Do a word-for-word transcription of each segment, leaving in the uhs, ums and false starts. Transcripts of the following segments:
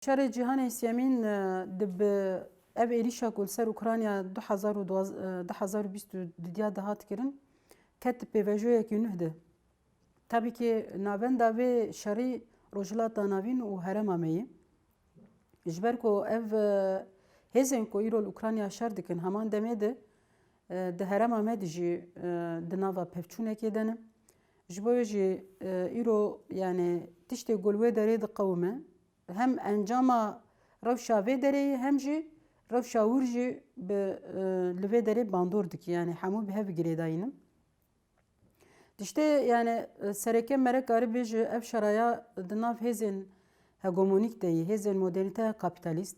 Şerê Cîhanê Sêyemîn, e, di bi ev êrîşa ku li ser Ukrayna du hezar û duwazdeh, e, du hezar û bîst û dudiya dihat kirin, ket di pêvajoyekî nuh de. Tabî ki navenda vê şerî Rojhilata Navîn û herêma me ye. Ji ber ku ev, e, hêzên ku îro li Ukrayna şer dikin, heman demê de, e, di herêma me de jî, e, di nava pevçûnekê de ne. Ji bo wê jî, e, îro, yani, tiştê ku li wê derê diqewime, hem encama rewşa vê derê ye, hem jî rewşa wir jî bi, e, li vê derê bandor dike. Yani, hemû bi hev girêdayî ne. Tiştê, yani, sereke mere karî bêje, ev şeraya di nav hêzên hegemonîk de yî, hêzên modernîteya kapîtalîst,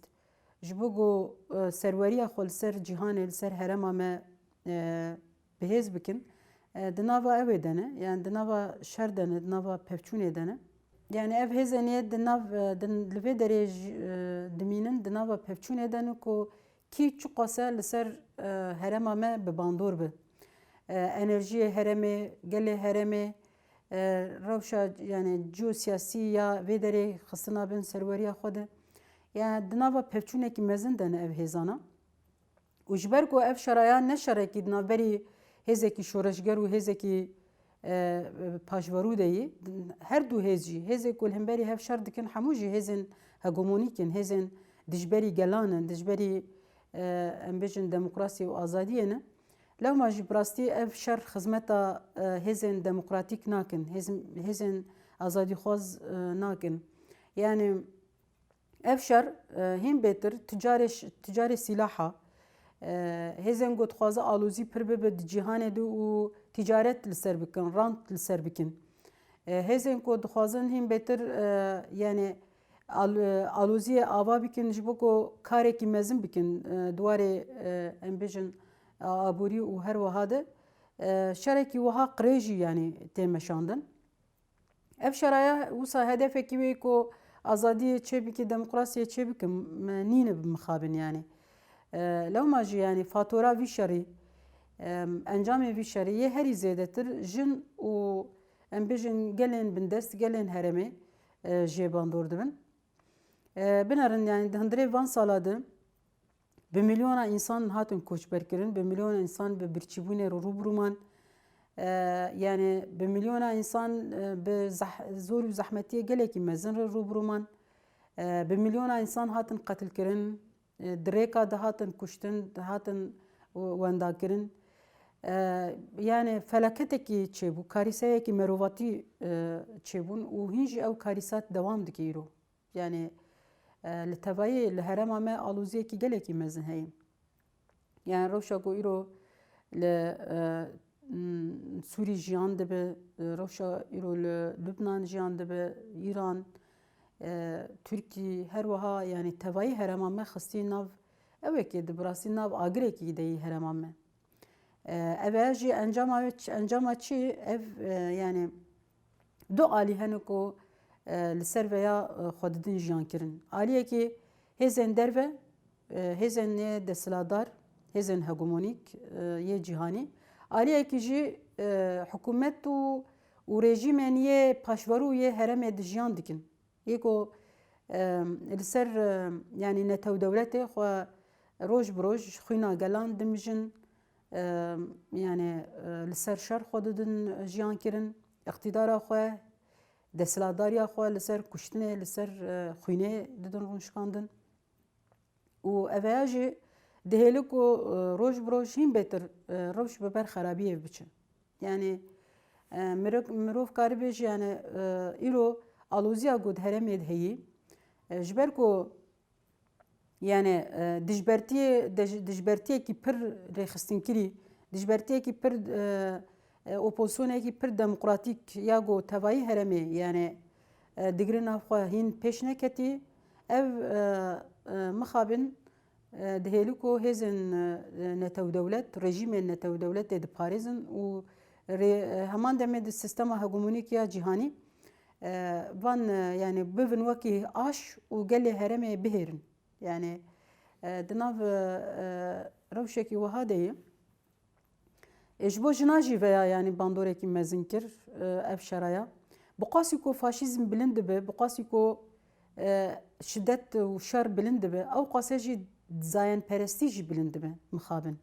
ji bo ku, e, serweriya xwe li ser cîhanê, li ser herêma me, e, bi hêz bikin, e, di nava ew ê de ne, yani di nava şer de ne, di nava pevçûnê de ne. Yani ev hêzên ê di nav, e, di, li vê derê jî, e, dimînin, di nava pevçûnê de ne ku kî çiqas e li ser, e, herêma me bi bandor be. E, enerjiyê herêmê, gelê herêmê, e, rewşa, yani, ciyosiyasî ya vê derê xistina bin serweriya xwe de. Yani di nava pevçûnekî mezin de ne ev hêzana. Û ji ber ku ev şeraya ne şerekî di navberî hêzekî şoreşger û hêzekî, e, paşverû de yî, her du hêz jî, hêzê ku li hemberî hev şer dikin, hemû jî hêzên hegemonîk in, hêzên dijberî gelan in, dijberî, e, em bêjin demokrasiyê û azadiyê ne. Lewma jî bi rastî ev şer xizmeta, e, hêzên demokratîk nakin, hêz-, hêzên azadîxwaz, e, nakin. Yani, ev şer, e, hîn bêtir ticarê ş-, ticarê sîlaha, e, hêzên ku dixwaze alozî pir bibe di cîhanê de û ticaret li ser bikin, rant li ser bikin. E, hêzên ku dixwazin hîn bêtir, e, yani al-, e, aloziyê ava bikin ji bo ku karekî mezin bikin, e, di warê, e, em bêjin, a-, aborî û her wiha de, e, şerekî wiha qirê jî, yani, tê meşandin. Ev şeraya wisa hedefekî wê ku azadiyê çêbike, demokrasiyê çêbike, m-, nîne bi mixabin yani. E, lewma jî yani fatora vî şerî, e, encamê vî şerî yê herî zêdetir jin û em bêjin gelên bindest, gelên herêmê, e, jê bandor dibin. E, binerin yani di hundirê van sala de Bi milyona însan hatin koçberkirin, bi milyona însan bi birçîbûnê re rû bi rû man. E, yani bi milyona însan, e, bi zeh-, zor û zehmetiyê gelekî mezin re rû bi rû man. E, bi milyona însan hatin qetilkirin, e, di rêka de hatin kuştin, hatin wendakirin. E, yani felaketekî çêbû, karîseyekî merovatî, e, çêbûn û hîn jî ew karîsat dewam dike îro. Yani, e, li tevayî li herêma me aloziyekî gelekî mezin heye. Yani rewşa ku îro li, e, m, Sûrî jiyan dibe, e, rewşa îro li Lubnan jiyan dibe, Îran, e, Tirkî, her wiha yani tevayî herêma me xistî nav ewekê di bi rastî nav agirekî de yî herêma me. E, ev e jî encama wê çi, encama çi? Ev, e, yani du alî hene ku, e, li ser vêya, e, xwe didin jiyan kirin. Aliyekî hêzên derve, e, hêzên yê desthilatdar, hêzên hegemonîk, e, yê cîhanî. Aliyekî jî, e, hikûmet û, û rejîmên yê paşverû yê herêmê di jiyan dikin. Yê ku, e, li ser, e, yanî netew dewletê xwe roj bi roj xwîna gelan dimijin, e, yanî, e, li ser şer xwe didin jiyan kirin, îqtîdara xwe, desthilatdariya xwe li ser kuştinê, li ser, e, xwînê didin rûnişkandin. Û eveya jî dihêle ku, e, roj bi roj hîn bêtir, e, rewş bi ber xerabiyê biçe. Yanî, e, mirov, mirov karibêje, yanî, e, îro aloziya ku di herêmê de heyî, e, ji ber ku, yanî, e, dijbertiyê, dij-, dijbertiyekî pir rêxistinkirî, dijbertiyekî pir, e, e, opozisyonekî pir demokratîk ya ku tevayî herêmê, yanî, e, digire nav xwe hîn pêş neketî, ev, e, e, mixabin, e, dihêli ku hêzên, e, netew dewlet, rejîmên netew dewletê diparêzin û rê-, e, heman demê di sîstema hegemonîk ya cîhanî, e, van, e, yanî bivin wekî aş û gelê herêmê bihêrin. Yanî, e, di nav, e, e, rewşekî wiha de ye. E, ji bo jina jî veya, yanî, bandorekî mezin kir, e, ev şeraya. Bi qasî ku faşîzm bilind dibe, bi qasî ku, E, şidet û şer bilind dibe, ew qase jî zayenperestî jî bilind dibe mixabin.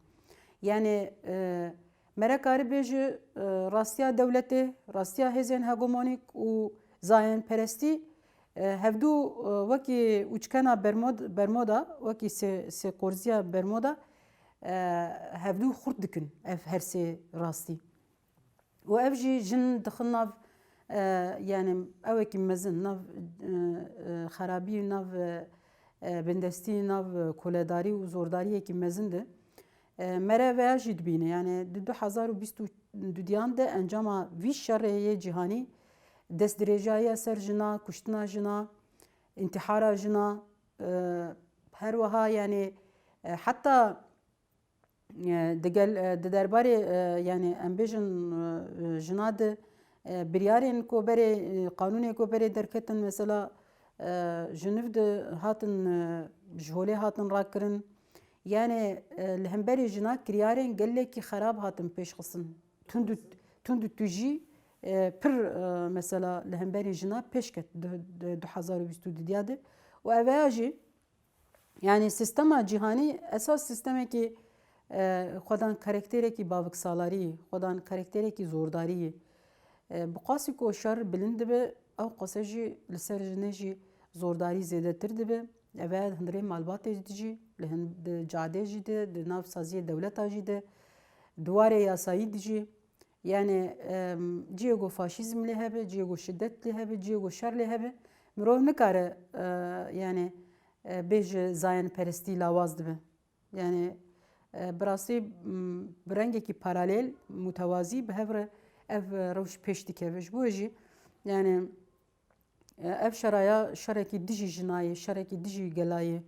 Yani, e, mere karî bêje, e, rastiya dewletê, rastiya hêzên hegemonîk û zayenperestî, e, hevdû, e, wekî uçkena Bermud-, Bermuda, wekî sê-, sêqorziya Bermuda, e, hevdû xurt dikin ev her sê rastî. Û ev jî jin dixin nav, e, yani ewekî mezin, nav, e, e, xerabî, nav, e, e, bindestî, nav, e, koledarî û zordariyekî mezin de. E, mere veya jî dibîne. Yani di du hezar û bîst û dudiyan de encama vî şerê yê cîhanî, destdirêjiya ser jina, kuştina jina, întîhara jina, e, her wiha yani, e, heta e, digel, e, di derbarê, e, yani em bêjin, e, jina di, e, biryarên ku berê, e, qanûnê ku berê derketin, mesela, e, ji niv di hatin, e, ji holê hatin rakirin. Yani, e, li hemberî jina kiryarên gelekî xerab hatin pêşxistin. Tund û, tund û tujî, e, pir, e, mesela li hemberî jina pêş ket di, di du hezar û bîst û dudiya de. Û eveya jî, Yani sîstema cîhanî esas sîstemekî, e, xwedan karakterekî baviksalarî, xwedan karakterekî zordarî ye. E, bi qasî ku şer bilind dibe, ew qase jî li ser jinê jî zordarî zêdetir dibe. Eve hundirê malbatê dijî, li hin-, di cadê jî de, di nav saziyê dewleta jî de, di warê yasayî dijî. Yani, em, ciyê ku faşîzm lê hebe, ciyê ku şidet lê hebe, ciyê ku şer lê hebe, mirov nikare, e, yani, e, bêje zayenperestî lawaz dibe. Yani, e, bi rastî, m, bi rengekî paralel, mutewazî bi hev re ev, e, rewş pêş dikeve. Ji bo jî, yani, E, ev şeraya şerekî dijî jinayê, şerekî dijî gelayê,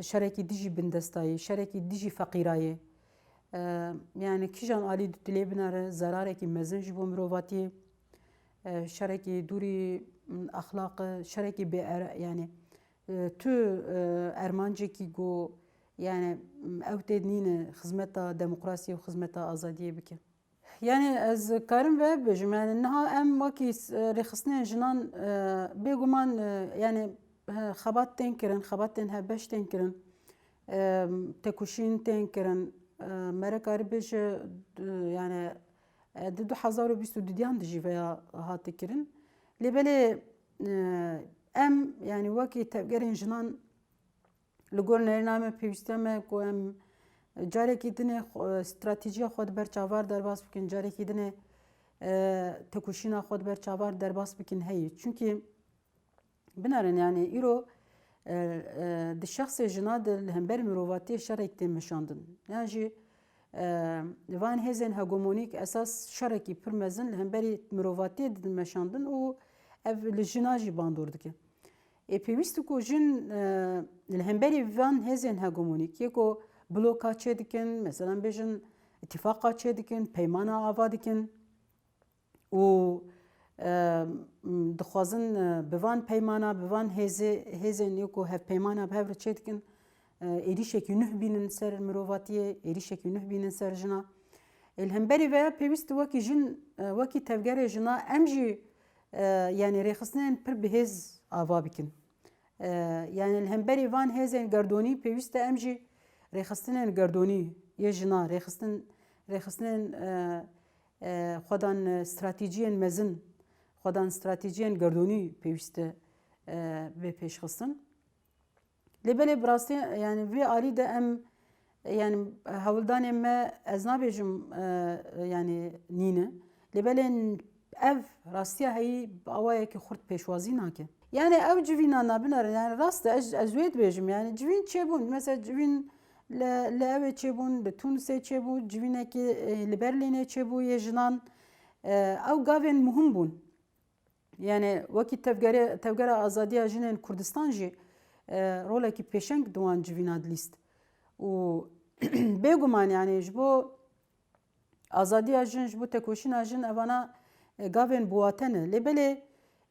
şerekî dijî bindestayê, şerekî dijî feqîrayê. E, yani kîjan alî tu lê binere zerarekî mezin ji bo mirovatiyê, e, şerekî dûrî, m, exlaqe, şerekî bê ere-, yani, e, tu, e, ermancekî ku, yani, m, ew tê nîne xizmeta demokrasiyê û xizmeta azadiyê bike. Yani ez karim ve bêjim, yani niha em wekî s-, rêxistinên jinan, e, bêguman, e, yani, e, xebat tên kirin, xebatên hevbeş tên kirin, e, tekoşîn tên kirin, e, mere karî bêje, e, yani, e, di du hezar û bîst û dudiyan de jî veya hate kirin. Lê belê, e, em, yani wekî tevgerên jinan, Li gor nerîna me, pêwîstiya me ku em carekî dinê xwe, stratejiya xwe di ber çavar derbas bikin, carekî dinê, e, tekoşîna xwe di ber çavar derbas bikin heye. Çunkî binerin, yani îro, e, e, di şexsê jina de li hember mirovatiyê şerek tê meşandin. Yan jî, e, van hêzên hegemonîk esas şerekî pir mezin li hemberî mirovatiyê didin meşandin û ev li jina jî bandor dike. Ê pêwîst e ku jin, e, li hemberî van hêzên hegemonîk yê ku bloka çêdikin, meselan bêjin îtîfaqa çêdikin, peymana ava dikin û, e, m, dixwazin, e, bi van peymana, bi van hêzê-, hêzên yê ku hevpeymana bi hev re çêdikin, e, êrîşekî nuh bînin ser mirovatiyê, êrîşekî nuh bînin ser jina. Ê li hemberî veya pêwîst e wekî jin, e, wekî tevgerê jina em jî e, yani rêxistinên pir bi hêz ava bikin. E, yani li hemberî van hêzên gerdonî pêwîst e em jî rêxistinên gerdonî yê jina, rêxistin, rêxistinên, e, e, xwedan, e, stratejiyên mezin, xwedan stratejiyên gerdonî pêwîst e, e, bê pêşxistin. Lê belê bi rastî, yani vê alî de em, yani hewldanên me, ez nabêjim, e, yani nîne. Lê belê ev rastiya heyî bi awayekî xurt pêşwazî nake. Yani ew civîna nabinere, yani rast e, ez, ez wê dibêjim, yani civîn çêbûn, mesela civîn li, li ewê çêbûn, li Tunisê çêbû, civînekî, e, li Berlînê çêbû yê jinan, e, ew gavên muhim bûn. Yani wekî tevgere-, tevgera azadiya jinên Kurdistan jî, e, rolekî pêşeng di wan civîna dilîst. Û bêguman yani ji bo azadiya jin, ji bo tekoşîna jin evana, e, gavên biwate ne. Lê belê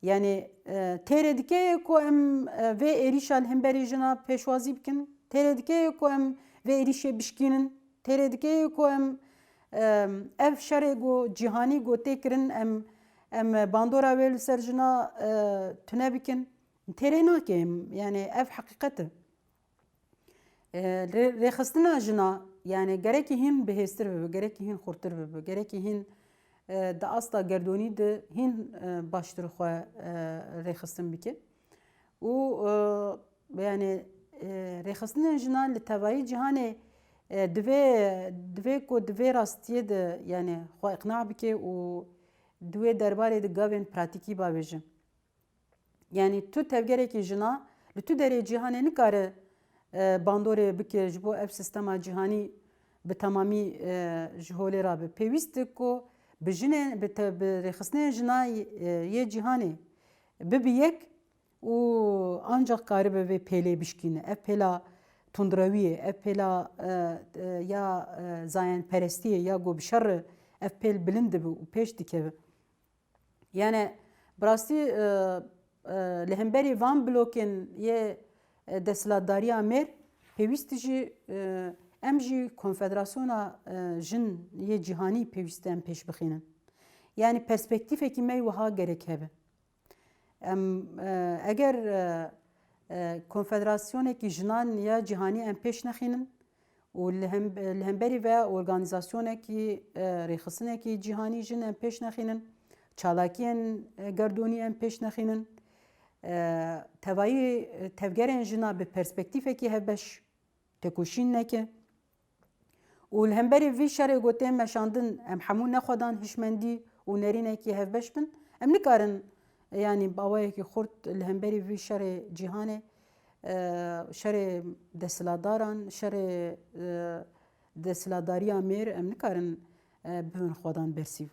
yani, e, têrê dike ye ku em, e, vê êrîşa li hemberî jina pêşwazî bikin. Têrê dike ye ku em vê êrîşê bişkînin. Têrê dike ye ku em, em, ev şerê ku cîhanî ku tê kirin, em, em bandora wê li ser jina, e, tune bikin. Têrê nake, yani ev heqîqet e. E, rê-, rêxistina jina, yani gerekî hîn bihêztir bibe, gerekî hîn xurtir bibe, gerekî hîn, e, di asta gerdonî de hîn, e, baştir xwe, e, rêxistin bike. Û, e, yani, e, rêxistinên jinan li tevayî cîhanê, e, divê, divê ku di vê rastiyê de, yani, xwe iqna bike û di wê derbarê de gavên pratîkî bavêje. Yani tu tevgerekî jina li tu derê cîhanê nikare, e, bandorê bike ji bo ev sistema cîhanî bi temamî, e, ji holê rabe. Pêwîst e ku bi jinên, bi te-, bi rêxistinên jina, e, yê cîhanê bibe yek û ancak karibe vê pêlê bişkîne. Ev pêla tundrewiyê, ev pêla, e, e, ya, e, zayenperestiyê ya ku bi şer re ev pêl bilind dibe û pêş dikeve. Yani, bi rastî, e, e, li hemberî van blokên yê, e, desthilatdariya mêr, pêwîst jî, e, em jî Konfederasyona, e, Jin yê Cîhanî pêwîst em pêş bixînin. Yani, perspektîfekî me yî wiha gerek hebe. Em, e, eger, e, e, konfederasyonekî jinan ya cîhanî em pêş nexînin, û li hem-, li hemberî ve organîzasyonekî, e, rêxistinekî cîhanî jin em pêş nexînin, çalakiyên, e, gerdonî em pêş nexînin, e, tevayî, e, tevgerên jina bi perspektîfekî hevbeş tekoşîn neke. Û li hemberî vî şerê ku tê meşandin, em hemû ne xwedan hişmendî û nerînekî hevbeş bin, em nikarin, yanî bi awayekî xurt li hemberî vî şerê cîhanê, e, şerê desthilatdaran, şerê, e, desthilatdariya mêr, em nikarin, e, bibin xwedan bersîv.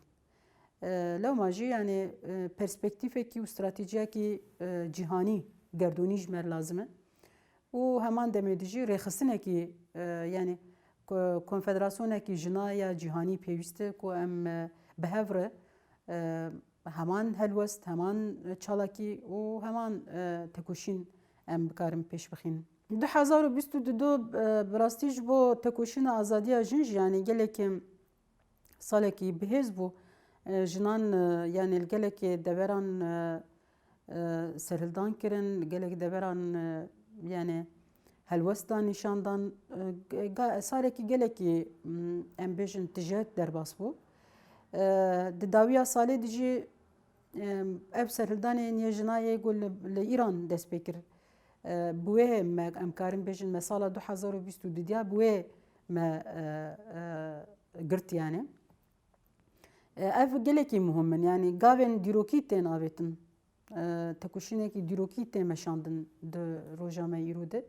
E, lewma jî, yanî, e, perspektîfekî û stratejiyekî, e, cîhanî gerdonî ji me re lazim e. Û heman demê de jî rêxistinekî, e, yanî ko-, konfederasyonekî jina ya cîhanî pêwîst e ku em, e, bi hev re, e, heman helwest, heman çalakî û heman, e, tekoşîn em bikarin pêş bixînin. Du hezar û bîst û du, e, bi rastî ji bo tekoşîna azadiya jin jî, yanî gelekî salekî bihêz bû. E, jinan, e, yanî li gelekê deveran, e, e, serhildan kirin, li gelek deveran, e, yanî helwest dan, nîşan dan, e, ge-, ga-, salekî gelekî, m, em bêjin tije derbas bû. E, di dawiya salê de jî, e, ev serhildanên yê jina yê ku li, li Îran dest pê kir. E, bi wê me, em karin bêjin me sala du hezar û bîst û du diya bi wê me, e, e, girt yani. E, ev gelekî muhim in. Yani gavên dîrokî tên avêtin. E, tekoşînekî dîrokî tê meşandin di roja me îro de.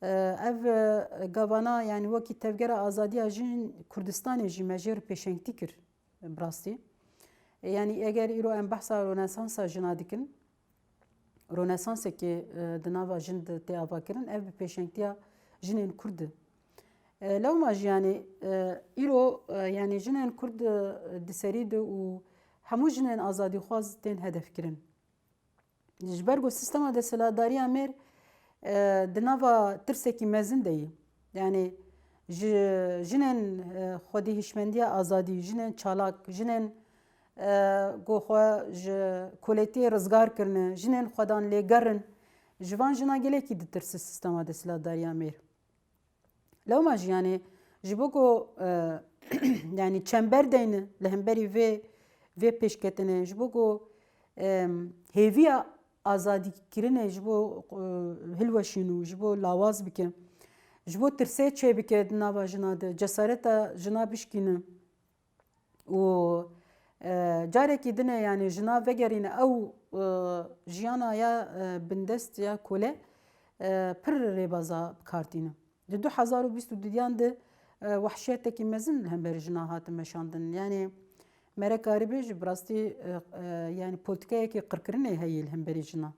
E, ev, e, gavana, yani wekî Tevgera Azadiya Jin Kurdistanê jî me jê re pêşengtî kir, bi rastî. E, yani eger îro em behsa Ronesansa jina dikin, Ronesansekê, e, di nava jin de tê avakirin, ev bi pêşengtiya jinên Kurd e. E, lewma jî, yanî, e, îro, e, yanî jinên Kurd, e, di serî de û hemû jinên azadîxwaz tên hedefkirin. Ji ber ku sîstema desthilatdariya mêr, e, di nava tirsekî mezin de ye. Yanî ji jinên, e, xwedî hişmendiya azadî, jinên çalak, jinên, e, ku xwe ji koletiyê rizgar kirine, jinên xwedan lêgerin, ji van jina gelekî ditirse sîstema desthilatdariya mêr. Lewma jî, yanî ji bo ku, e, yanî çember deyne li hemberî vê, vê pêşketinê, ji bo ku, e, hêviya azadîkirinê ji bo, e, hilweşîn û ji bo lawaz bike, ji bo tirsê çêbike di nava jina de, cesareta jina bişkîne û, e, carekî din e, yanî jina vegerîne ew, e, jiyana ya, e, bindest ya kole, e, pir rêbaza bi kar tîne. Di du hezar û bîst û duyan de, e, wehşiyetekî mezin li hemberî jina hate meşandin. Yanî mere karibê jî bi rastî, e, e, yanî polîtîkayekî qirkirinê heye li hemberî jina.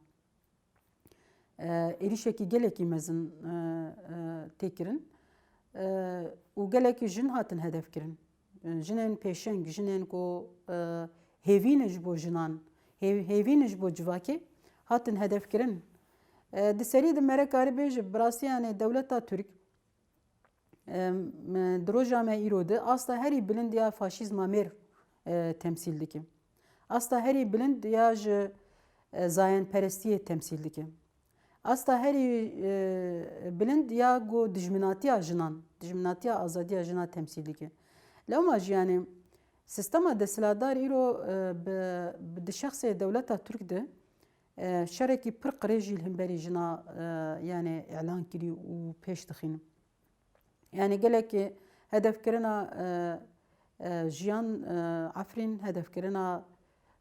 E, êrîşekî gelekî mezin, e, e, tê kirin. E, û gelekî jin hatin hedef kirin. E, jinên pêşeng, jinên ku, e, hêvî ne ji bo jinan, hêv-, hêvî ne ji bo civakê, hatin hedef kirin. E, di serî de mere karibê jî bi rastî, yanî dewleta Tirk, e, di roja me îro de asta herî bilind ya faşîzma mêr, e, temsîl dike. Asta herî bilind ya ji, e, zayenperestiyê temsîl dike. Asta herî, e, bilind ya ku dijminatiya jinan, dijminatiya azadiya jina temsîl dike. Lewma jî, yanî, sîstema desthilatdar îro, e, bi, bi di şexsê dewleta Tirk de, e, şerekî pir qirêj jî li hemberî jina, e, yanî, îlan kirî û pêş dixîn. Yanî gelekî hedefkirina, e, e, Jiyan, e, Efrîn, hedefkirina,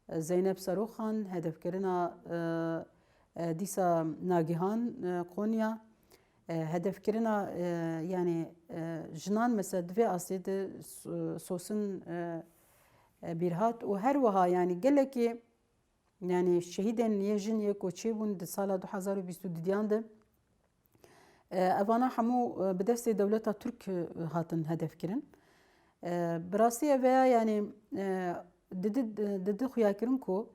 e, Zeynep Seroxan, hedefkirina, e, e, dîsa Nagihan, e, Konya, e, hedefkirina, e, yanî, e, jinan mesela di vê astê de s-, sosin, e, e, bîrhat û her wiha yanî gelekî Yanî şehîdên yê jin yê ku çêbûn di sala du hezar û bîst û duyan de, e, evana hemû, e, bi destê dewleta Tirk, e, hatin hedefkirin. E, bi rastî ev veya yanî, e, didi, didi xuyakirin ku,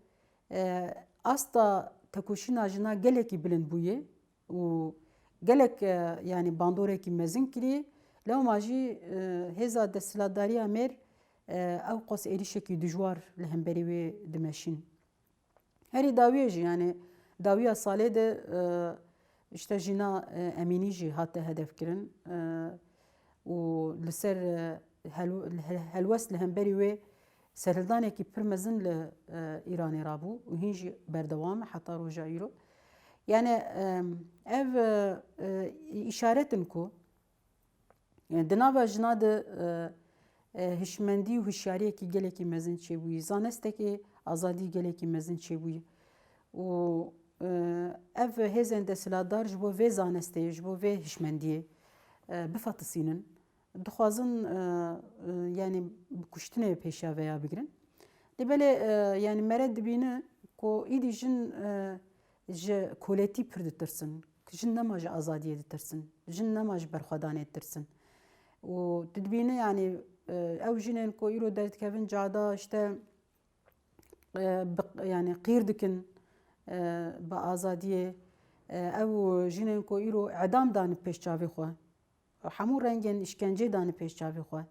e, asta tekoşîna jina gelekî bilind bûye û gelek, e, yanî bandorekî mezin kirî, lewma jî, e, hêza desthilatdariya mêr, e, ew qas êrîşekî dijwar li hemberî wê dimeşîn. Herî dawiyê jî, yanî dawiya salê de, e, işte jîna, e, Emînî jî hate hedefkirin, e, û li ser, e, hel-, hel-, helwest li hemberî wê serhildanekî pir mezin li, e, Îranê rabû û hîn jî berdewam e heta roja îro. Yanî, e, ev, e, e, îşaret in ku, e, di nava jina de, e, e, hişmendî û hişyariyekî gelekî mezin çêbûyî, zanestekî azadî gelekî mezin çêbûyî. Û, e, ev hêzên desthilatdar ji bo vê zanestê, ji bo vê hişmendiyê, e, bifetisînin. Dixwazin, e, e, yanî bi kuştinê pêşiya veya bigirin. Lê belê, e, yanî mere dibîne ku îdî jin, e, ji koletî pir ditirsin. Jin nema ji azadiyê ditirsin. Jin nema ji berxwedanê ditirsin. Û tu dibîne, yanî, e, ew jinên ku îro derdikevin cada, işte, e, bi, yanî qîr dikin, e, bi azadiyê. E, ew jinên ku îro edam dane pêş çavê xwe. Hemû rengên îşkencê dane pêş çavê xwe.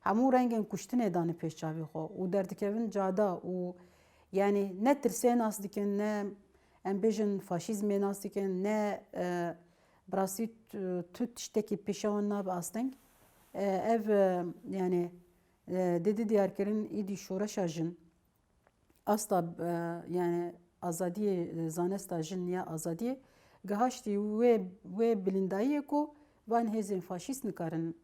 Hemû rengên kuştinê dane pêş çavê xwe û derdikevin cada û, yanî, ne tirsê nas dikin, ne, em bêjin, faşîzmê nas dikin, ne, e, bi rastî tu, tu tiştekî pêşa wan nabe asteng. E, ev, e, yanî, e, didi diyarkirin îdî şoreşa jin. Asta, e, yanî azadiyê, e, zanesta jin ya azadiyê gihaştî wê, wê bilindayiyê ku van hêzên faşîst nikarin,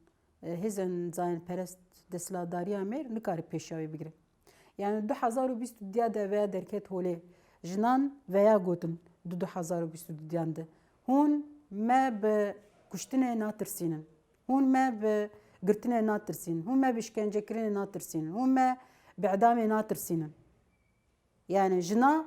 e, hêzên zayenperest desthilatdariya mêr nikare pêşiya wê bigire. Yanî du hezar û bîst û diya de veya derket holê, jinan veya gotin di du hezar û bîst û diyan de, hûn me bi kuştinê natirsînin. Hûn me bi girtinê natirsîn, hûn me bi îşkencekirinê natirsîn, hûn me bi idamê natirsînin. Yanî jina,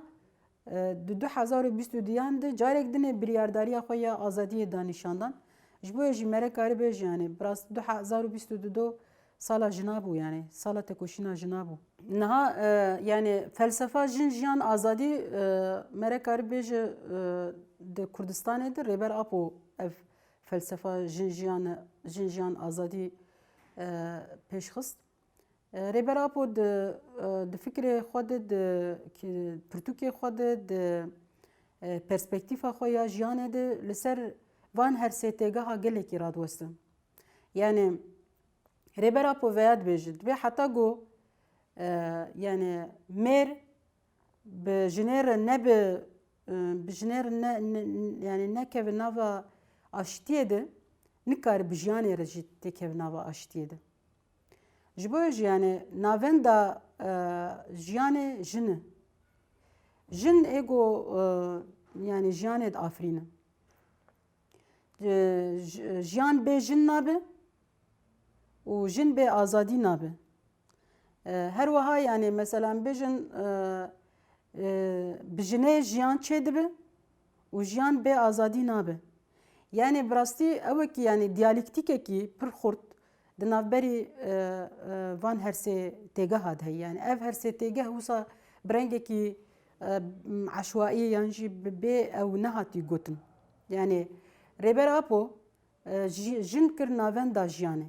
e, di du hezar û bîst û diyan de carek din ê biryardariya xwe ya azadiyê da nîşandan. Ji bo yê jî mere karî bêje, yanî bi rastî du hezar û bîst û du sala jina bû, yanî sala tekoşîna jina bû. Niha, e, yanî felsefa jin, jiyan, azadî, e, mere karî bêje, e, di Kurdistanê de Rêber Apo ev felsefa jin jiyan, jin jiyan azadî, e, pêş xist. E, Rêber Apo di, e, di fikrê xwe de, di ki-, pirtûkê xwe de, di, e, perspektîfa xwe ya jiyanê de li ser van her sê têgeha gelekî radiweste. Yanî Rêber Apo veya dibêje, dibê heta ku, e, yanî mêr bi jinê re nebe, e, bi jinê re ne, ne, yanî nekeve nava aştiyê de, nikare bi jiyanê re jî têkeve nava aştiyê de. Ji bo jî, yanî navenda, e, jiyanê jin e. Jin ê ku, e, yanî jiyanê diafirîne. E, j-, jiyan bê jin nabe û jin bê azadî nabe. E, her wiha, yanî, mesela, em bêjin, e, e, bi jinê jiyan çêdibe û jiyan bê azadî nabe. Yanî, bi rastî, ew wekî, yanî, diyalîktîkekî pir xurt di navberî, e, e, van her sê têgeha de heye. Yanî, ev her sê têgeh wisa bi rengekî, e, eşwaî yan jî bi bê ew nehatî gotin. Yanî, Rêber Apo, e, ji-, jin kir navenda jiyanê.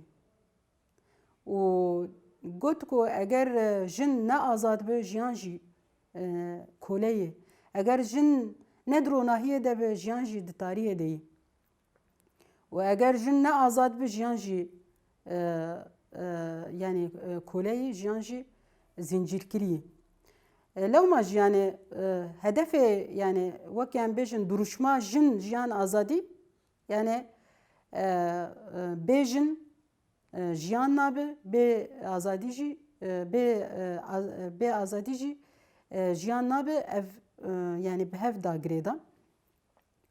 Û got ku eger, e, jin ne azad be, jiyan jî, e, kole ye. Eger jin ne di ronahiyê de be, jiyan jî di tariyê de yî. Û eger jin ne azad bi, jiyan jî, e, e, yanî, e, kole yî, jiyan jî zincîrkirî yî. E, lewma jî, yanî, e, hedefê, yanî, wekî em bêjin, duruşma jin, jiyan, azadî, yanî, e, e, bê jin, e, jiyan nabe, bê azadî jî, e, bê, e, az-, e, bê azadî jî, e, jiyan nabe, ev, e, yanî bi hev da girêdan.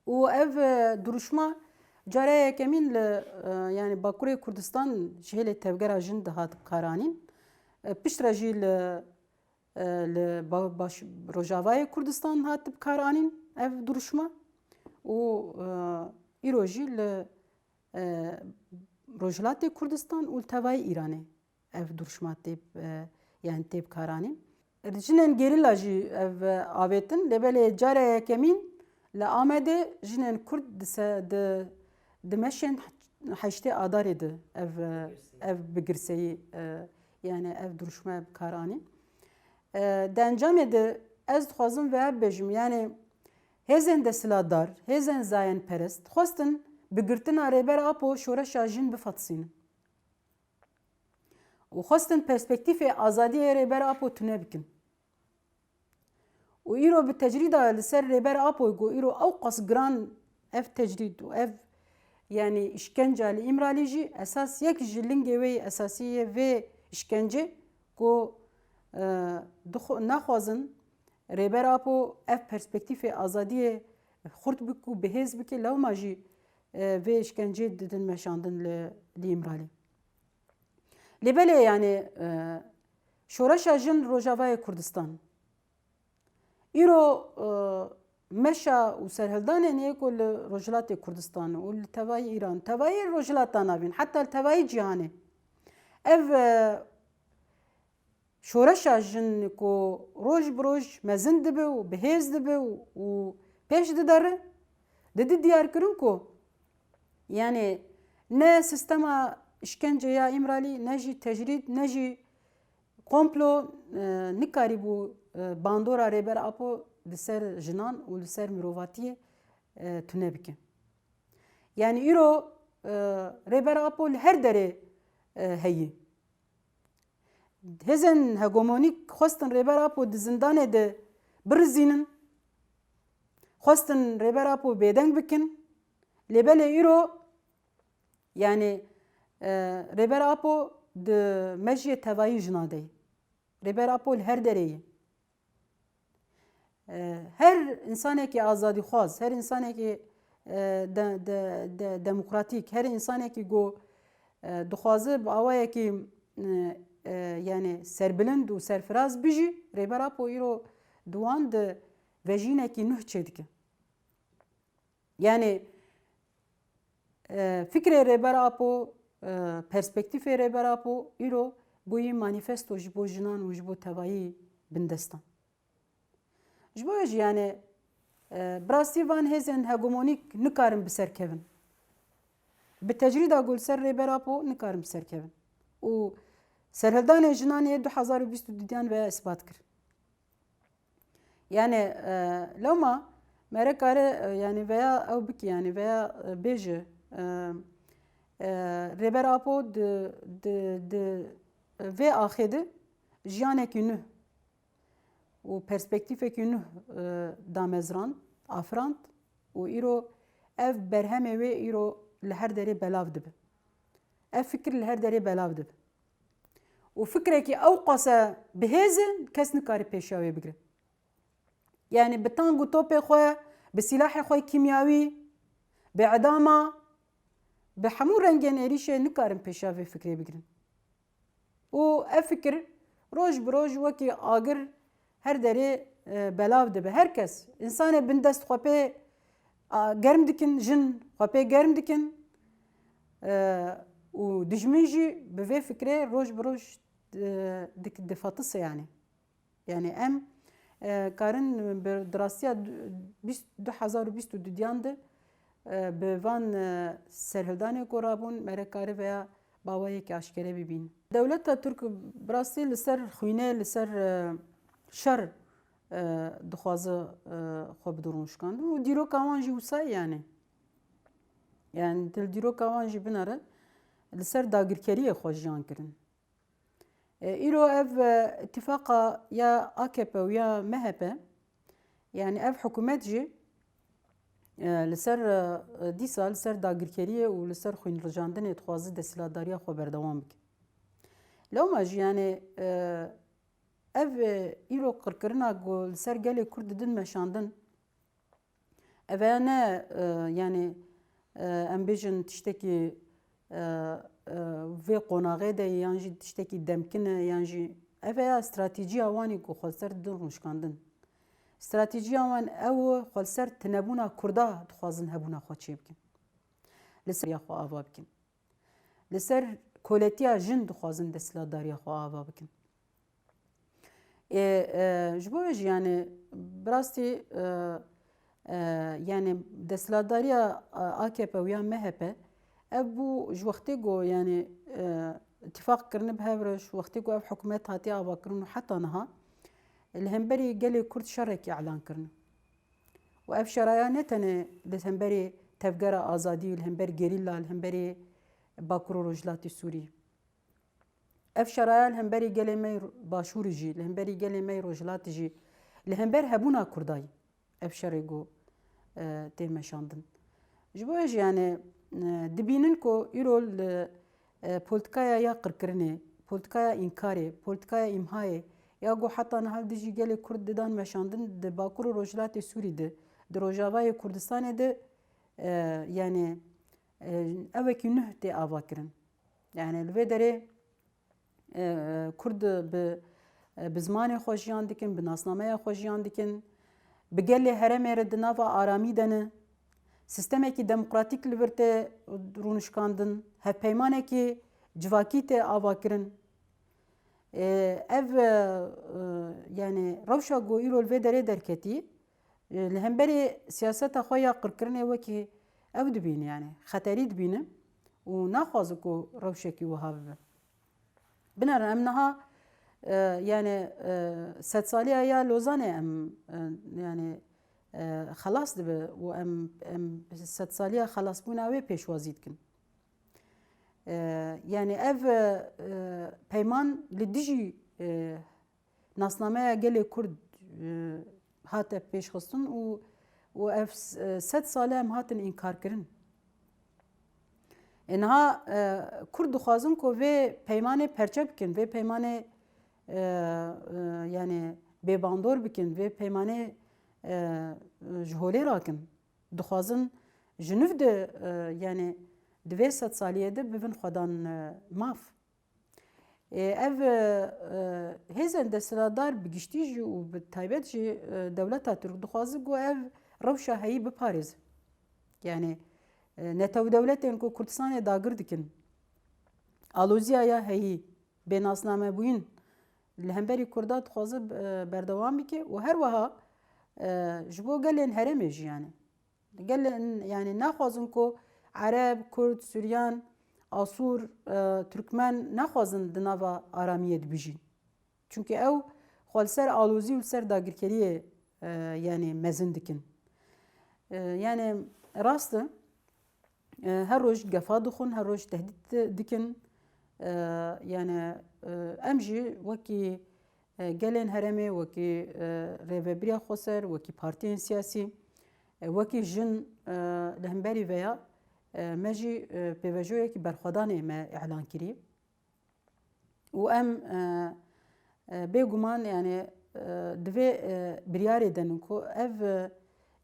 Û ev, e, duruşma cara yekemîn li, e, yanî Bakurê Kurdistan ji hêlê tevgera jin de hat bikaranîn. E, piştre jî li, e, li ba-, baş-, Rojavayê Kurdistan hat bikaranîn ev duruşma. Û, e, îro jî li, e, Rojhilatê Kurdistan û li tevayî Îranê ev duruşma tê, e, yanî tê bikaranîn. Jinên gerîla jî ev, e, avêtin, lê belê cara yekemîn li Amedê jinên Kurd di se-, di, di meşên heştê Adarê de ev, e, ev bi girseyî, e, yanî ev duruşma bikaranîn. E, di encamê de ez dixwazim vê bibêjim, yanî hêzên desthilatdar, hêzên zayenperest xwestin bi girtina Rêber Apo şoreşa jin bifatisînin. Û xwestin perspektîfê azadiyê Rêber Apo tune bikin. Û îro bi tecrîda li ser Rêber Apoyê ku îro ewqas giran ev tecrîd û ev, yanî, îşkenca li Îmralî jî esas yek ji lingê wê yê esasî yê vê îşkencê ku, e, dixwe-, naxwazin Rêber Apo ev perspektîfê azadiyê xurt bik û bihêz bike, lewma jî, e, vê îşkencê didin meşandin li, li Îmralî. Lê belê, yanî, e, şoreşa jin Rojavayê Kurdistan. Îro, e, meşa û serhildanên yê ku li Rojhilatê Kurdistan û li tevayî Îran, tevayî Rojhilata Navîn, heta li tevayî cîhanê. Ev, e, şoreşa jin ku roj bi roj mezin dibe û bihêz dibe û, û pêş didere, didi diyarkirin ku, yanî, ne sîstema îşkenceya Îmralî, ne jî tecrîd, ne jî komplo, e, nikarîbû, e, bandora Rêber Apo li ser jinan û li ser mirovatiyê, e, tune bike. Yanî îro, e, Rêber Apo li her derê, e, heyî. Hêzên hegemonîk xwestin Rêber Apo di zindanê de birizînin, xwestin Rêber Apo bêdeng bikin, lê belê îro, yanî, e, Rêber Apo di mejiyê tevayî jina de ye. Rêber Apo li her derê ye. E, her însanekî azadîxwaz, her însanekî, e, de-, de-, de-, demokratîk, her însanekî ku, e, dixwaze bi awayekî, e, e, yanî serbilind û serfiraz bijî, Rêber Apo îro di wan de vejînekî nuh çêdike. Yanî, e, fikrê Rêber Apo, e, perspektîfê Rêber Apo îro bûyî manîfesto ji bo jinan û ji bo tevayî bindestan. Ji bo wê jî, yanî, e, bi rastî van hêzên hegemonîk nikarin bi ser kevin. Bi tecrîda ku li ser Rêber Apo nikarin bi ser kevin. Û serhildanên jinan yê du hezar û bîst û duyan veya isbat kir. Yanî, e, lewma mere kare, e, yanî veya ew bike, yanî veya, e, bêje, e, e, Rêber Apo di, di, di vê axê de jiyanekî nû û perspektîfekî nû, e, damezrand, afirand û îro ev berhemê wê îro li her derê belav dibe. Ev fikir li her derê belav dibe. Û fikrekî ewqase bihêz e, kes nikare pêşiya wê bigire. Yanî bi tang û topê xwe, bi sîlahê xwe kîmyawî, bi edama, bi hemû rengên êrîşê nikarin pêşiya vê fikrê bigirin. Û ev fikir roj bi roj wekî agir her derê, e, belav dibe. Her kes, însanê bindest xwe pê, a, germ dikin, jin xwe pê germ dikin, e, û dijmin jî bi vê fikrê roj bi roj, e, dik-, difatise yanî. Yanî em, e, karin bi, di rastiya du-, bîst, du hezar û bîst û duyan de, e, bi van, e, serhildanê ku rabûn, mere kare veya bawayekî aşkere bibîn. Dewleta Tirk bi rastî li ser xwînê, li ser, e, şer, e, dixwaze, e, xwe bide rûnişkandin û dîroka wan jî wisa ye yani. Yani tu li dîroka wan jî binere li ser dagirkeriyê xwe jiyan kirin. E, îro ev, e, îtîfaqa ya A K P û ya M H P, yani ev hikûmet jî, e, li ser, e, dîsa li ser dagirkeriyê û li ser xwînrijandinê dixwaze desthilatdariya xwe berdewam bike. Lewma jî yani, e, ev, e, îro qirkirina ku li ser gelê Kurd didin meşandin, Ev ne, e, yani, e, em bêjin tiştekî, e, e, vê qonaxê de ye, yan jî tiştekî demkin e, yan jî ev ya stratejiya wan e ku xwe li ser didin rûnişkandin. Stratejiya wan ew e, xwe li ser tinebûna Kurda dixwazin hebûna xwe çêbikin. Li ser ya xwe ava bikin. Li ser koletiya jin dixwazin desthilatdariya xwe ava bikin. Ê, e, ji bo wê jî, yani, bi rastî, e, e, yani, desthilatdariya, e, A K P û ya M H P, ev bû ji wextê ku, yani, e, îtîfaq kirine bi hev re, ji wextê ku ev hikûmet hatiye avakirin û heta niha li hemberî gelê Kurd şerekî elan kirine. Û ev şeraya ne tenê li hemberî tevgera azadî, li hember gerîla, li hemberî Bakur û Rojhilatê Sûrî. Ev şeraya li hemberî gelê me yê Başûrî jî, li hemberî gelê me yê Rojhilatê jî, li hember hebûna Kurda yî ev şerê ku, e, tê meşandin. Ji bo wê jî, yani, e, dibînin ku îro li, e, politikaya ya qirkirinê, politikaya înkarê, politikaya îmhayê ya ku heta niha li dijî gelê Kurd didan meşandin di Bakur û Rojhilatê Sûrî de, di Rojavayê Kurdistanê de, e, yani, e, ewekî nuh tê avakirin. Yani li vê derê, e, Kurd bi, e, bi zimanê xwe jiyan dikin, bi nasnameya xwe jiyan dikin, bi gelê herêmê re di nava aramî de ne. Sîstemekî demokratîk li vir tê rûnişkandin, hevpeymanekî civakî tê avakirin. E, ev, e, e, yani rewşa ku îro li vê derê derketî, e, li hemberî siyaseta xwe ya qirkirinê wekî ew dibîne, yani xeterî dibîne û naxwaze ku rewşekî wiha bibe. Binêrin em niha, e, yani, e, sedsaliya ya Lozanê em, e, yani, e, xelas dibe û em, em sedsaliya xelasbûna wê pêşwazî dikin. E, yani ev, e, peyman li dijî, e, nasnameya gelê Kurd, e, hate pêşxistin û, û ev s-, e, sed sal e em hatin înkarkirin. E, niha, e, Kurd dixwazin ku vê peymanê perçe bikin, vê peymanê, e, e, yani bêbandor bikin, vê peymanê, e, ji holê rakin. Dixwazin ji nû de, e, yani di vê sedsaliyê de bibin xwedan, e, maf. E, ev, e, e, hêzên desthilatdar bi giştî jî û bi taybet jî, e, dewleta Tirk dixwaze ku ev rewşa heyî biparêze. Yani, e, netew dewletên ku Kurdistanê dagir dikin, aloziya ya heyî, bênasnamebûyîn li hemberî Kurda dixwaze, e, berdewam bike û her wiha, e, ji bo gelên herêmê jî yani. Gelên, yani naxwazin ku Ereb, Kurd, Suryan, Asûr, e, Tirkmen naxwazin di nava aramiyê de bijîn. Çunke ew xwe li ser alozî û li ser dagirkeriyê, e, yani mezin dikin. E, yani rast e, e, her roj gefa dixwin, her roj tehdît di-, dikin. E, yani, e, em jî wekî, e, gelên herêmê, wekî, e, rêvebiriya xweser, wekî partiyên siyasî, e, wekî jin, e, li hemberî veya, e, me jî, e, pêvajoyekî berxwedanê me îlan kirî. Û em, e, e, bêguman, yani, e, divê, e, biryarê denin ku ev, e,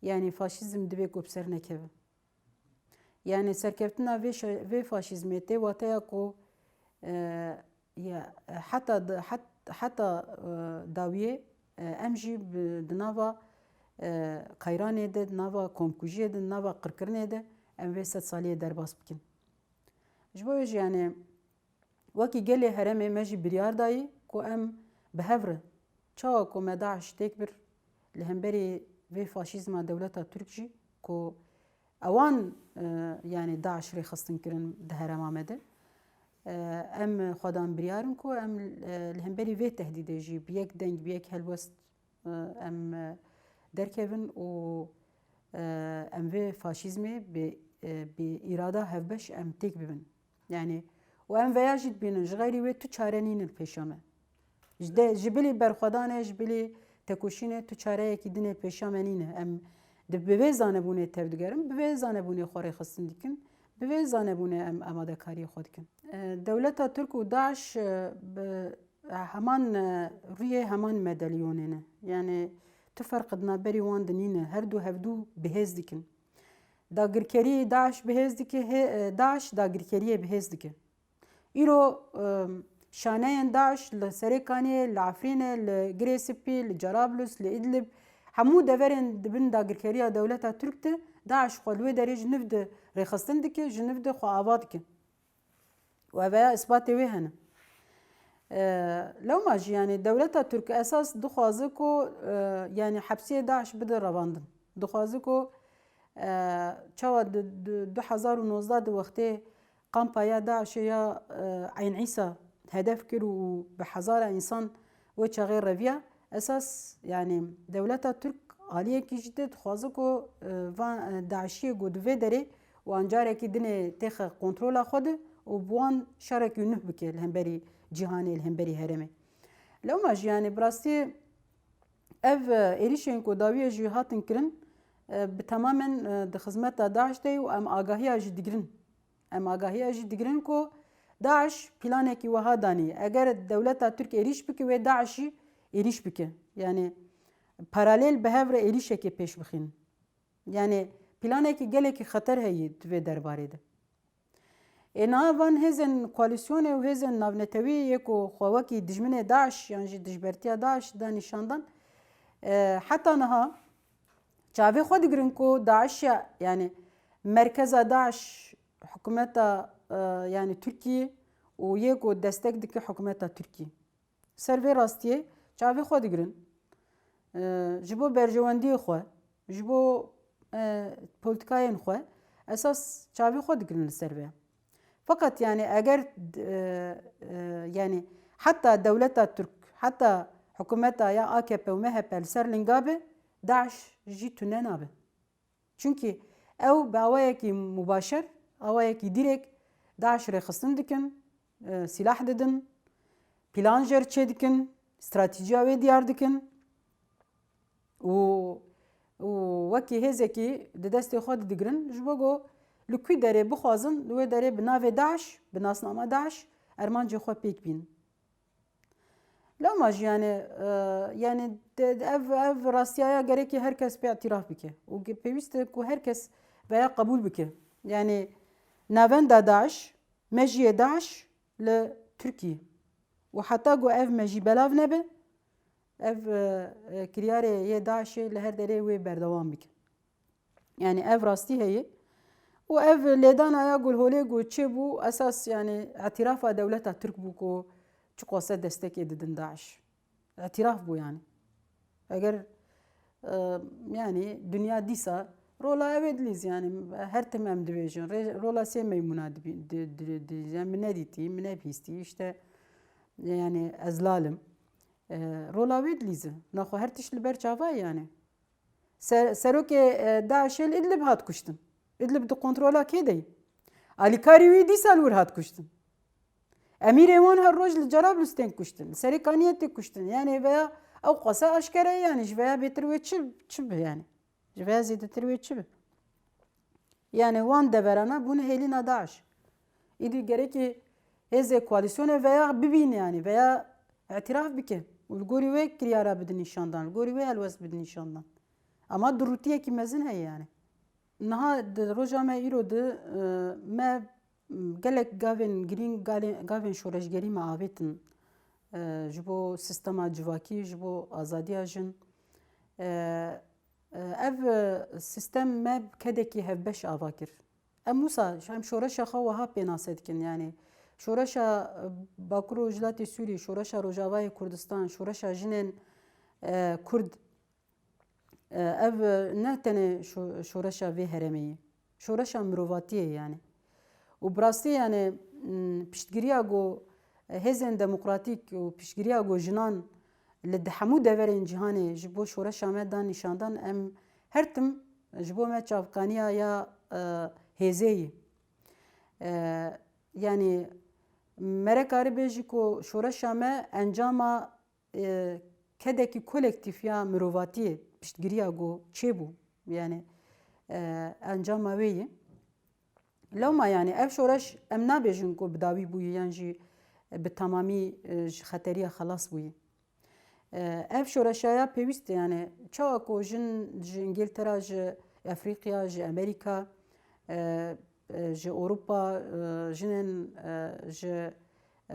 yani faşîzm divê ku bi ser nekeve. Yani serkeftina vê şe-, vê faşîzmê tê wateya ku, e, ya, heta di-, het-, heta, e, dawiyê, e, em jî bi, di nava, e, qeyranê de, di nava komkujiyê de, di nava qirkirinê de em vê sedsaliyê derbas bikin. Ji bo wê jî, yani, wekî gelê herêmê me jî biryar dayî ku em bi hev re, çawa ku me DAIŞ têk bir, li hemberî vê faşîzma dewleta Tirk jî ku ewan, e, yani DAIŞ rêxistin kirin di herêma me de, e, em xwedan biryar in ku em, e, li hemberî vê tehdîdê jî bi yek deng, bi yek helwest Em derkevin û em vê faşîzmê bi, bi îrada hevbeş em têk bibin. Yanî û em veya jî dibînin, ji xeyrî wê tu çare nîne li pêşa me. Ji de, ji bilî berxwedanê, ji bilî tekoşînê tu çareyekî dinê pêşa me nîne. Em di, bi vê zanebûnê tevdigerin, bi vê zanebûnê xwe rêxistin dikin, bi vê zanebûnê em amadekariyê xwe dikin. E, dewleta Tirk û DAIŞ, e, bi heman, e, rûyê heman medelyonê ne. Yanî tu ferq di navberî wan de nîne. Her du hevdû bi hêz dikin. Dagirkerî DAIŞ bi hêz dike, hê, e, DAIŞ dagirkeriyê bi hêz dike. Îro, e, şaneyên DAIŞ li Serê Kaniyê, li Efrînê, li Girê Spî, li Cerablus, li Idlib, hemû deverên di bin dagirkeriya dewleta Tirk de DAIŞ xwe li wê derê ji niv de rêxistin dike, ji niv de xwe ava dike. Û ev ya îsbatê wê hene. E, lewma jî, yanî dewleta Tirk esas dixwaze ku, e, yanî hepsiyê DAIŞ bide revandin. Dixwaze ku, e, çawa di, di du hezar û nozdeh di wextê kampa ya DAIŞê ya, e, Eyn Îsa hedef kir û bi hezara însan wê çaxê reviya. Esas, yanî dewleta Tirk aliyekî jî tê dixwaze ku, e, van, e, DAIŞiyê ku di vê derê û an carekî dinê têxe kontrola xwe de û bi wan şerekî nuh bike li hemberî cîhanê, li hemberî herêmê. Lewma jî, yanî bi rastî ev, e, êrîşên ku dawiyê jî hatin kirin, e, bi temamen, e, di xizmeta DAIŞ de ye û em agahiya jî digirin. Em agahiya jî digirin ku DAIŞ planekî wiha danî. Eger dewleta Tirk êrîş bike, wê DAIŞ jî êrîş bike. Yanî paralel bi hev re êrîşekê pêş bixînin. Yanî planekî gelekî xeter heye di vê derbarê de. Ê niha van hêzên koalîsyonê û hêzên navnetewî yê ku xwe wekî dijminê DAIŞ yan jî dijbertiya DAIŞ da nîşan dan, e, heta niha çavê xwe digirin ku DAIŞ ya, yanî merkeza DAIŞ hikûmeta, e, yanî Tirkiyê û yê ku destek dike hikûmeta Tirkiyê. Ser vê rastiyê çavê xwe digirin. E, ji bo berjewendiyê xwe, ji bo, e, polîtikayên xwe esas çavê xwe digirin li ser vê. Feqet, yanî, eger, e, e, yanî, heta dewleta Tirk, heta hikûmeta ya A K P û M H P li ser linga be, DAIŞ jî tune nabe. Çunkî ew bi awayekî mubaşer, awayekî dirêk DAIŞ rêxistin dikin, e, sîlah didin, plan jê re çêdikin, stratejiya wê diyar dikin û, û wekî hêzekî di destê xwe de digirin, ji bo ku li ku derê bixwazin, li wê derê bi navê DAIŞ, bi nasnama DAIŞ, armancê xwe pêk bînin. Lewma jî, yanî, e, yanî de, de ev, ev rastiyaya gerekî her kes pê îtiraf bike. Û ge-, pêwîst e ku her kes veya qebûl bike. Yanî navenda DAIŞ, mejiyê DAIŞ li Tirkiyê. Û heta ku ev mejî belav nebe, ev, e, e, kiryarê yê DAIŞê li her derê wê berdewam bike. Yanî ev rastî heye. Û ev lêdana ya Gulholê ku çêbû, esas, yanî, îtîrafa dewleta Tirk bû ku çiqase destekê didin DAIŞ. Îtîraf bû, yanî. Eger, e, yanî, dinya dîsa rola ew ê dilîzî, yanî, her tim em dibêjin. Rê-, rola sê meymûna dibî-, di-, di-, di-, yanî, min nedîtî, min nebihîstî, îşte, yanî, ez lal im. E, rola wê dilîze. Naxwe her tişt li ber çava ye, yanî. Ser-, serokê, e, DAIŞê li Idlib hat kuştin. Idlib di kontrola kê de ye? Alîkarî wî dîsa li wir hat kuştin. Emîrê wan her roj li Cerablus tên kuştin. Li Serê Kaniyê tê kuştin. Yanî veya ew qase aşkere ye, yanî ji veya bêtir wê çi, çi bi yanî? Ji veya zêdetir wê çi bi? Yanî wan deverana bûne hêlîna DAIŞ. Îdî gerekî hêzê koalîsyonê veya bibîne, yanî veya îtîraf bike û li gorî wê kiryara bidin nîşandan, li gorî wê helwest bidin nîşandan. Ama durûtiyekî mezin heye, yanî. Niha di roja me îro de, e, me, m, gelek gavên girîng, gale-, gavên şoreşgerî me avêtin, e, ji bo sîstema civakî, ji bo azadiya jin. E, e, ev, e, sîstem me bi kedekî hevbeş ava kir. Em wisa, em şoreşa xwe wiha pênase dikin, yanî şoreşa, e, Bakur û Rojhilatê Sûrî, şoreşa Rojavayê Kurdistan, şoreşa jinên, e, Kurd, e, ev, e, ne tenê şo-, şoreşa vê herêmê ye. Şoreşa mirovatiyê ye, yanî. Û bi rastî, yanî, m, piştgiriya ku, e, hêzên demokratîk û piştgiriya ku jinan, li di hemû deverên cîhanê ji bo şoreşa me dan nîşandan, em her tim ji bo me çavkaniya ya, e, hêzê yî. E, yanî mere karî bêjî ku şoreşa me encama, e, kedekî kolektîf ya mirovatiyê, piştgiriya ku çêbû, yanî, e, encama wê yî. Lewma, yanî ev şoreş em nabêjin ku bi dawî bûyî yan jî bi temamî, e, ji xeteriya xelas bûyî. E, ev şoreşa ya pêwîst e, yanî çawa ku jin ji Îngiltera, ji Efrîqya, ji Amerîka, e, e, ji Ewropa, e, jinên, e, ji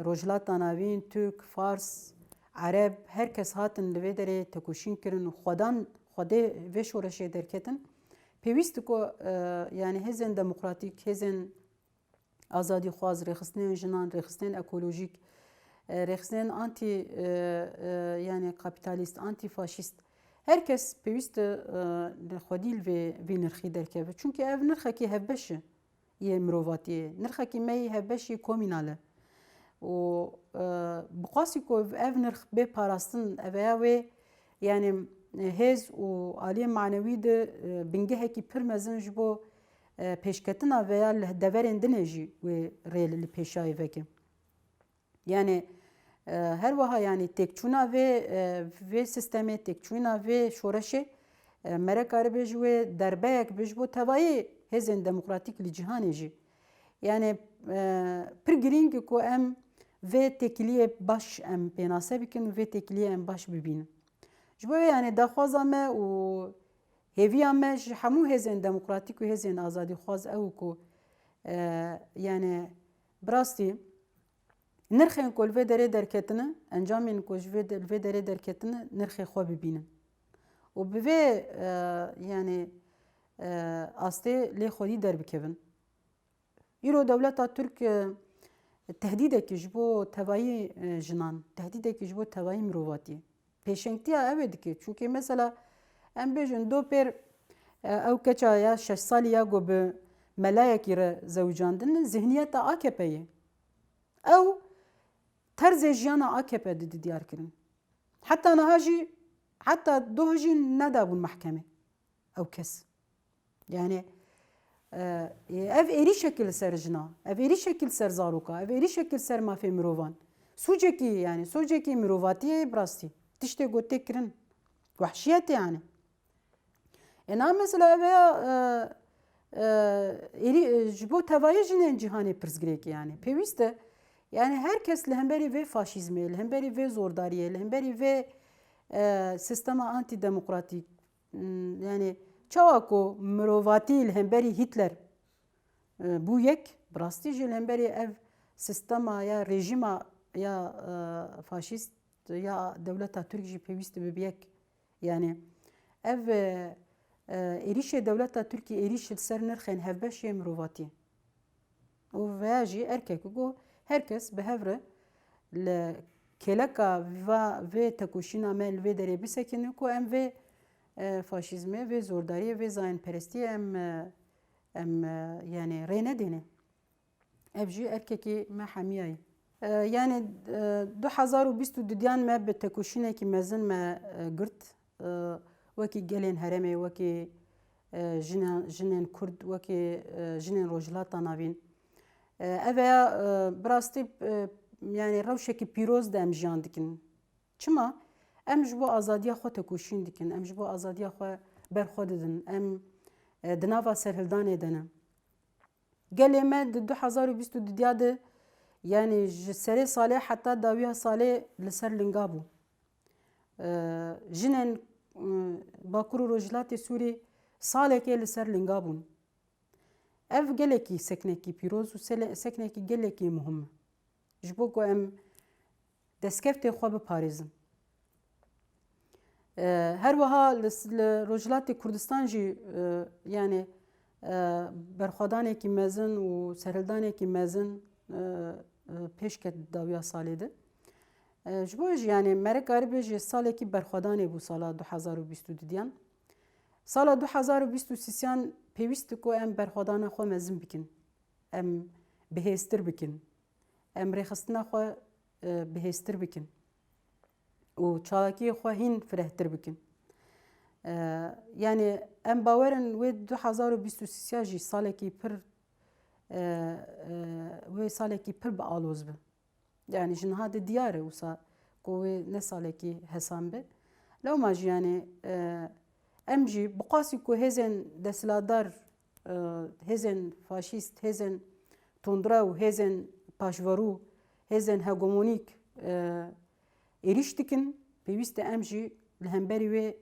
Rojhilata Navîn, Tirk, Fars, Ereb, her kes hatin li vê derê tekoşîn kirin û xwedan, xwedê vê şoreşê derketin. Pêwîst e ku, e, yanî hêzên demokratîk, hêzên azadîxwaz, rêxistinên jinan, rêxistinên ekolojîk, e, rêxistinên antî, e, e, yanî kapîtalîst, antîfaşîst, her kes pêwîst e, e, xwedî li vê, vî nirxî derkeve. Çunkî ev nirxekî hevbeş e yê mirovatiyê. Nirxekî me yî hevbeş yê komînal e. Û, e, bi qasî ku ev nirx bê parastin, ev ya wê, yanî, e, hêz û aliyê manewî de, e, bingehekî pir mezin ji bo, e, pêşketina vê ya li deverên din e jî wê rê li pêşayê veke. Yanî, e, her wiha, yanî têkçûna vê, e, vê sîstemê, têkçûna vê şoreşê, e, mere karî bê ji wê derbeyek bê ji bo tevayî hêzên demokratîk li cîhanê jî. Yanî, e, pir girîng e ku em vê têkiliyê baş em pênase bikin û vê têkiliyê em baş bibînin. Ji bo vê, yanî daxwaza me û hêviya me ji hemû hêzên demokratîk û hêzên azadîxwaz ew ku, e, yanî bi rastî nirxên ku li vê derê derketine, encamên ku ji vê de-, li vê derê derketine, nirxê xwe bibînin. Û bi vê, e, yanî, e, astê lê xwedî derbikevin. Îro dewleta Tirk, e, tehdîdekî ji bo tevayî, e, jinan, tehdîdekî ji bo tevayî mirovatiyê. Pêşengtiya ew ê dike. Çunkî mesela em bêjin do pêr, e, ew keça ya şeş salî ya ku bi melayekî re zewicandin, zihniyeta A K P ye. Ew terzê jiyana A K P dide diyar kirin. Heta niha jî, heta doh jî nedabûn mehkemê ew kes. Yanî, e, ev êrîşekî li ser jina, ev êrîşekî li ser zaroka, ev êrîşekî li ser mafê mirovan. Sûcekî, yanî sûcekî mirovatiyê bi rastî. Tiştê ku tê kirin. Wehşiyetê yanî. Ê na mesela ev ya, e, e, êrî, e, ji bo tevayê jinên cîhanê pirsgirêk e yanî. Pêwîst e, yanî her kes li hemberî vê faşîzmê, li hemberî vê zordariyê, li hemberî vê, e, sîstema antîdemokratîk, m, yanî çawa ku mirovatî li hemberî Hîtler, e, bû yek, bi rastî jî li hemberî ev sîstema ya rejîma ya, e, faşîst ya dewleta Tirk jî pêwîst dibe bi yek. Yanî ev, e, e, êrîşê dewleta Tirkiyê êrîş li ser nirxên hevbeş yê mirovatiyê. Û veya jî erkek ku her kes bi hev re li kêleka va, vê tekoşîna me li vê derê bisekine ku em vê, e, faşîzmê, vê zordariyê, vê zayînperestiyê em, e, em, e, yanî rê nedêne. Ev jî erkekî me hemiya ye. E, yanî, e, du hezar û bîst û dudiyan me bi tekoşînekî mezin me, e, girt. E, wekî gelên herêmê, wekî, e, jina-, jinên Kurd, wekî, e, jinên Rojhilata Navîn. E, ev ya, e, bi rastî, e, yanî rewşekî pîroz de em jiyan dikin. Çima? Em ji bo azadiya xwe tekoşîn dikin, em ji bo azadiya xwe berxwe didin, em, e, di nava serhildanê de ne. Gelê me di du hezar û bîst û dudiya de, yanî ji serê salê heta dawiya salê li ser linga bû. Ee, jinên, e, Bakur û Rojhilatê Sûrî salekê li ser linga bûn. Ev gelekî seknekî pîroz û sele-, seknekî gelekî muhim e. Ji bo ku em destkeftê xwe biparêzin. E, her wiha li s-, li Rojhilatê Kurdistan jî, e, yanî, e, berxwedanekî mezin û serhildanekî mezin, e, e, pêş ket dawiya salê de. E, ji bo jî, yanî, me re karî bê jî salekî berxwedanê bû sala du hezar û bîst û dudiyan. Sala du hezar û bîst û sêyan pêwîst e ku em berxwedana xwe mezin bikin. Em bihêztir bikin. Em rêxistina xwe, e, bihêztir bikin. û çalakiyê xwe hîn firehtir bikin. E, yani em bawer in wê du hezar û bîst û sê jî salekî pir, e, e, wê salekî pir bi aloz bi. Yani ji niha de diyar e wisa ku wê ne salekî hesan be. Lewma jî yani, e, em jî bi qasî ku hêzên desthilatdar, e, hêzên faşîst, hêzên tundrew, hêzên paşverû, hêzên hegemonîk, e, êrîş dikin, pêwîst e em jî li hemberî wê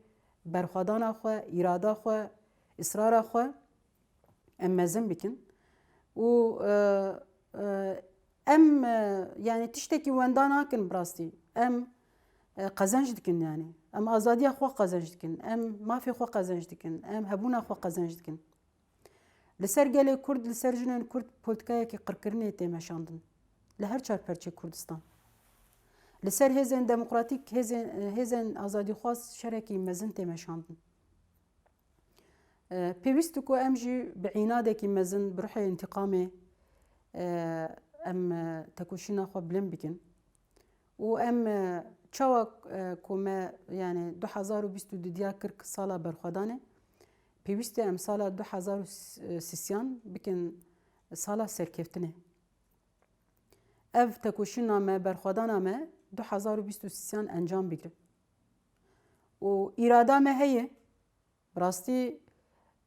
berxwedana xwe, îrada xwe, israra xwe em mezin bikin. Û, e, e, em, e, yani tiştekî wenda nakin bi rastî. Em, e, qezenc dikin yani. Em azadiya xwe qezenc dikin. Em mafê xwe qezenc dikin. Em hebûna xwe qezenc dikin. Li ser gelê Kurd, li ser jinên Kurd polîtîkayekî qirkirinê tê meşandin. Li her çar perçê Kurdistan. Li ser hêzên demokratîk, hêzên, hêzên azadîxwaz şerekî mezin tê meşandin. E, pêwîst e ku em jî bi înadekî mezin, bi ruhê întîqamê, e, em, e, tekoşîna xwe bilind bikin. Û em, e, çawa, e, ku me, yani du hezar û bîst û du diya kir sala berxwedanê, pêwîst e em sala du hezar û sîsyan bikin sala serkeftinê. Ev tekoşîna me, berxwedana me du hezar û bîst û sîsyan encam bigire. Û îrada me heye, bi rastî,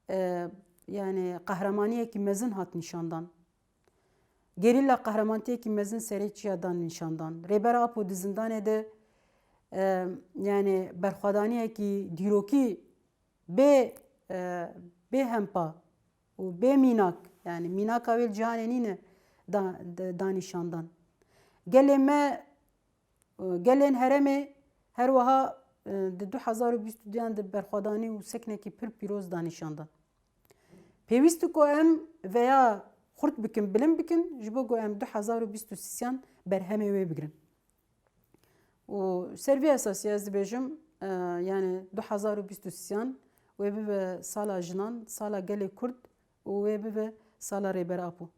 e, yani qehremaniyekî mezin hat nîşandan. Gerîla qehremaniyekî mezin serê çiya dan nîşandan. Rêber Apo di zindanê de, e, yani berxwedaniyekî dîrokî bê, e, bê hempa û bê mînak, yani mînaka wê li cîhanê nîne da, da, da nîşandan. Gelê me, e, gelên herêmê her wiha, e, di du hezar û bîst û duyan de berxwedanî û seknekî pir pîroz da nîşandan. Pêwîst e ku em veya xurt bikin, bilind bikin, ji bo ku em du hezar û bîst û sîsyan berhemê wê bigirin. Û ser vî esasî ez dibêjim, e, yani du hezar û bîst û sîsyan wê bibe sala jinan, sala gelê Kurd û wê bibe sala Rêber Apo.